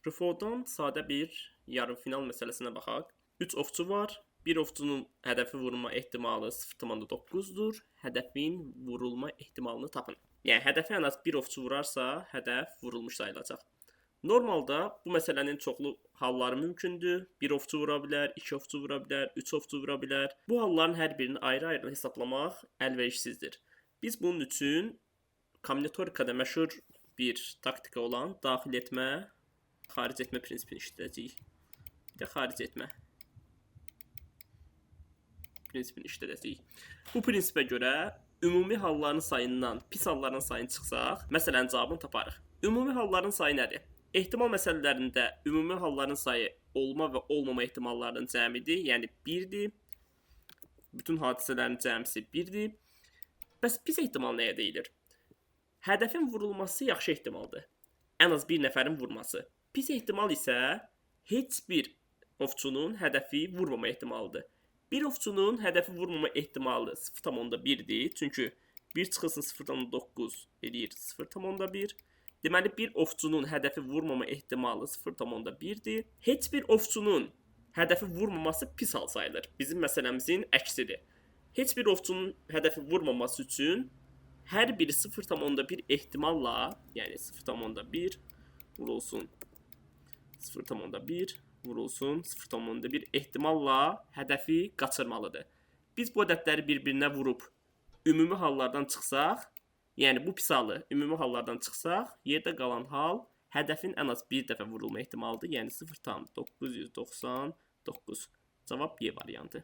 RFO-dan sadə bir yarım final məsələsinə baxaq. 3 ovçu var. Bir ovçunun hədəfi vurma ehtimalı 0,9-dur. Hədəfin vurulma ehtimalını tapın. Yəni hədəfi ən az bir ovçu vurarsa, hədəf vurulmuş sayılacaq. Normalda bu məsələnin çoxlu halları mümkündür. Bir ovçu vura bilər, iki ovçu vura bilər, üç ovçu vura bilər. Bu halların hər birini ayrı-ayrı hesaplamaq əlverişsizdir. Biz bunun üçün kombinatorikada məşhur bir taktika olan daxil etmə, xaric etmə prinsipini işlədəcəyik. Bir də xaric etmə prinsipini işlədəcəyik. Bu prinsipə görə ümumi halların sayından pis halların sayını çıxsaq, məsələnin cavabını taparıq. Ümumi halların sayı nədir? Ehtimal məsələlərində ümumi halların sayı olma və olmama ehtimallarının cəmidir, yəni 1-dir. Bütün hadisələrin cəmisi 1-dir. Bəs pis ehtimal nəyə deyilir? Hədəfin vurulması yaxşı ehtimaldır. Ən az bir nəfərin vurması. Pis ehtimal isə heç bir ovçunun hədəfi vurmama ehtimalıdır. Bir ovçunun hədəfi vurmama ehtimalı 0,1-dir. Çünki 1 çıxılsın 0,9 eləyir 0,1. Deməli, bir ovçunun hədəfi vurmama ehtimalı 0,1-dir. Heç bir ovçunun hədəfi vurmaması pis hal sayılır. Bizim məsələmizin əksidir. Heç bir ovçunun hədəfi vurmaması üçün hər biri 0,1 ehtimalla, yəni 0,1 vurulsun 0,1 vurulsun 0,1 ehtimalla hədəfi qaçırmalıdır. Biz bu ədədləri bir-birinə vurub ümumi hallardan çıxsaq, yəni bu pis halı ümumi hallardan çıxsaq, yerdə qalan hal hədəfin ən az bir dəfə vurulma ehtimalıdır. Yəni 0,999. Cavab Y variantı.